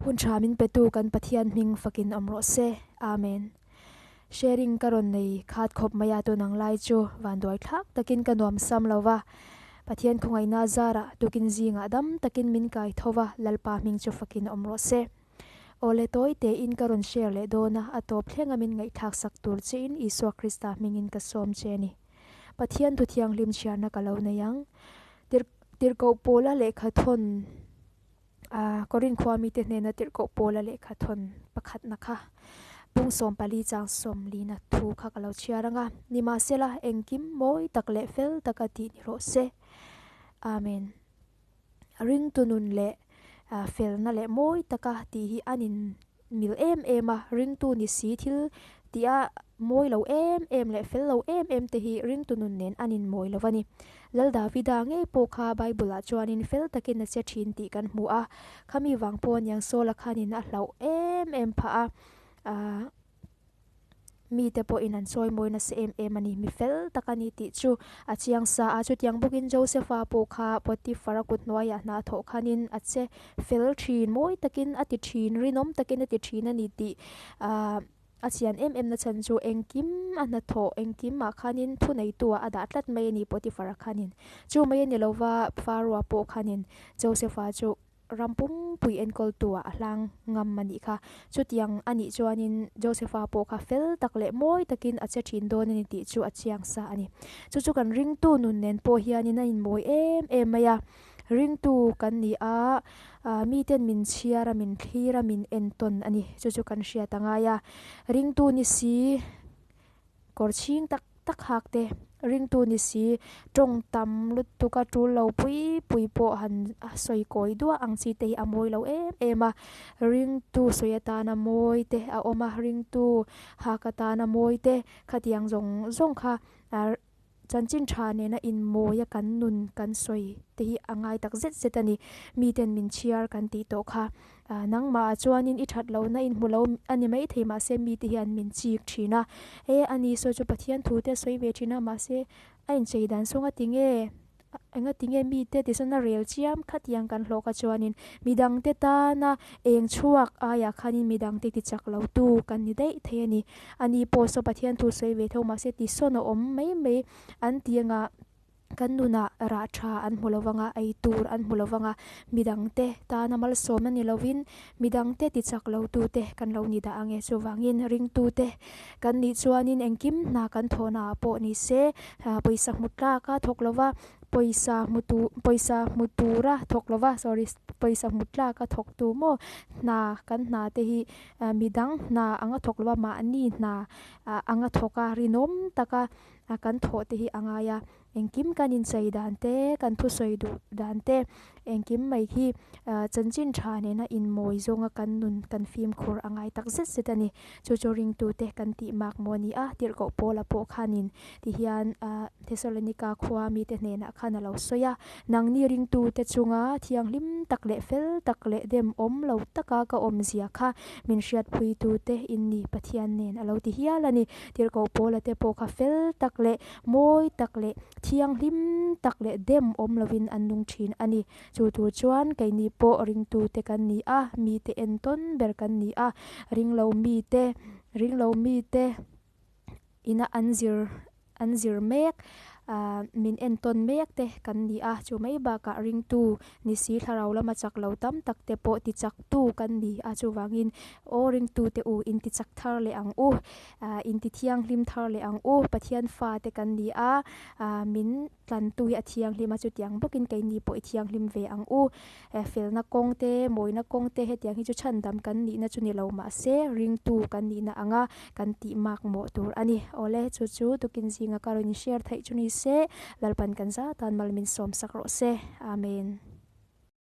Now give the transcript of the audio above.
Hun tha min petu kan Pathian hming fakin awm rawh se. Amen. Sharing ka rawn nei khat khawp mai a tun ang lai chu vanduai thlak takin ka nuam sam lo va. Pathian khawngaihna zarah tukin zingah dam takin min kai tho va, Lalpa hming chu fakin awm rawh se. Awle tawi tein ka rawn share leh dawn a, a tawp thlenga min ngaihthlak sak tur chein Isua Krista hmingin ka sawm che a ni. Pathian thu thianghlim chhiarna ka lo nei ang. Tir tirhkoh pawla lehkha thawn a Korin khua mite hnena tirhkoh pawla lehkha thawn pakhatna kha pung 14 chang 40 na thu kha ka lo chhiar ang a, nimahsela engkim mawi tak leh fel taka tih ni rawh se. Amen. Ringtu nun leh felna leh mawi taka tih hi an in mil em em a, ringtu ni si thil tih a mawi lo em em leh fel lo em em te hi ringtu nun nen an in mawi lo a ni. Lal Davida ngei pawh kha Bible ah chuanin fel takin a che thin tih kan hmu a, khami vang pawh aniang Saul-a khanin a hlauh em em phah a, ahh. Mite pawhin an sawi mawi nasa em em a ni. Mi fel tak a ni tih chu a chiang sa a. Chutiang bawkin Josepha pawh kha Potiphar-a kut hnuaiah hna thawh khanin a che fel thin, mawi takin a ti thin, rinawm takin a ti thin a ni tih ahh a chian em em na chhan chu engkim a hnathawh engkimah khanin thuneitu-ah a dah tlat mai a ni Potiphar-a khanin. Chu mai a ni lova Pharaoh-a pawh khanin Josepha chu Ram pumpui enkawltuah a hlang ngam a nih kha. Chutiang a nih chuanin Josepha pawh kha fel tak leh mawi takin a che thin dawn a ni tih chu a chiang sa a ni. Chu chu kan ringtu nun nen pawh hianin a inmawi em em mai a. Ringtu kan ni a, miten min chhiar a, min thlir a, min entawn a ni. Chu chu kan hriat a ngai a. Ringtu ni si. Kawr chhing tak tak hak te, ringtu ni si, tawng tam lutuk a tul lo pui pui pawh han sawi kawi duah ang chi te hi a mawi lo em em a. Ringtu sawi atana mawi te a awm a, ringtu hak atana mawi te khatiang zawng zawng kha Chanchin tha nena inmawia kan nun kan sawi te hi a ngai tak zet zet a ni. Miten min chhiar kan tih tawh kha. Nangmah ah chuanin i that lohna in hmu lo a ni maithei mahse mite hian min chik thin a. E ani sawi chu Pathian thu te a sawi ve thin a mahse a inchei dan sawnga tinge Enga tinge mite tichuan a rel chiam khatiang kan hlawh kha chuanin midangte tana eng chhuak aiah khanin midangte ti chak lo tu kan ni daih thei a ni. Ani pawh saw Pathian thu sawi ve tho mahse tisawn a awm mai mai an ti anga kan nunah rah tha an hmu lo vanga ei tur an hmu lo vanga midangte tana malsawm a ni lovin midangte ti chak lo tute kan lo ni dah ange chuvangin ringtute Kan nih chuanin engkim hna kan thawhnaah pawh ni se, pawisa hmu tlak a thawk lova, pawisa hmu tu pawisa hmu tura thawk lova sorry pawisa hmu tlak a thawk tu maw hna kan hna te hi midang hna anga thawk lova mahni hna anga thawk a rinawm taka kan thawh te hi a ngai a. Engkim kan inchei dan te, kan thusawi duh dan te, engkim mai hi chanchin tha nena inmawi zawnga kan nun kan fimkhur a ngai tak zet zet a ni. Chu chu ringtute kan tih mak maw ni a, tirhkoh Paula pawh khanin tihian Thesalonika khua mite hnenah khan a lo sawi a, Nangni ringtute chunga thianghlim tak leh fel tak leh dem awm lo taka ka awmzia kha min hriatpuitute in ni Pathian nen a lo ti hial a ni. Tirhkoh Paula te pawh kha fel tak leh Mawi tak leh thianghlim tak leh dem awm lovin an nung thin a ni. Chu tur chuan keini pawh ringtute kan ni a, mite entawn ber kan ni a. Ringlo mite, ringlo mite ina an zir, an zir mek, ah min entawn mek te kan ni a. Chu mai bakah ringtu ni si thlarau lama chak lo tam tak te pawh ti chak tu kan ni a. Chuvangin aw ringtute u inti chak thar leh ang u. Ah inti thianghlim thar leh ang u, Pathian fate kan ni a, ah min tlantu hi a thianghlim a, chutiang bawkin keini pawh i thianghlim ve ang u. Eh felna kawng te, mawina kawng te hetiang hi chu chhandam kan nihna chu ni lo mahse ringtu kan nihna anga kan tih mak mawh tur a ni. Awle, chu chu tukin zinga ka rawn inhriar theih chu ni se, Lalpan kan zatan mal min sawmsak rawh se. Amen.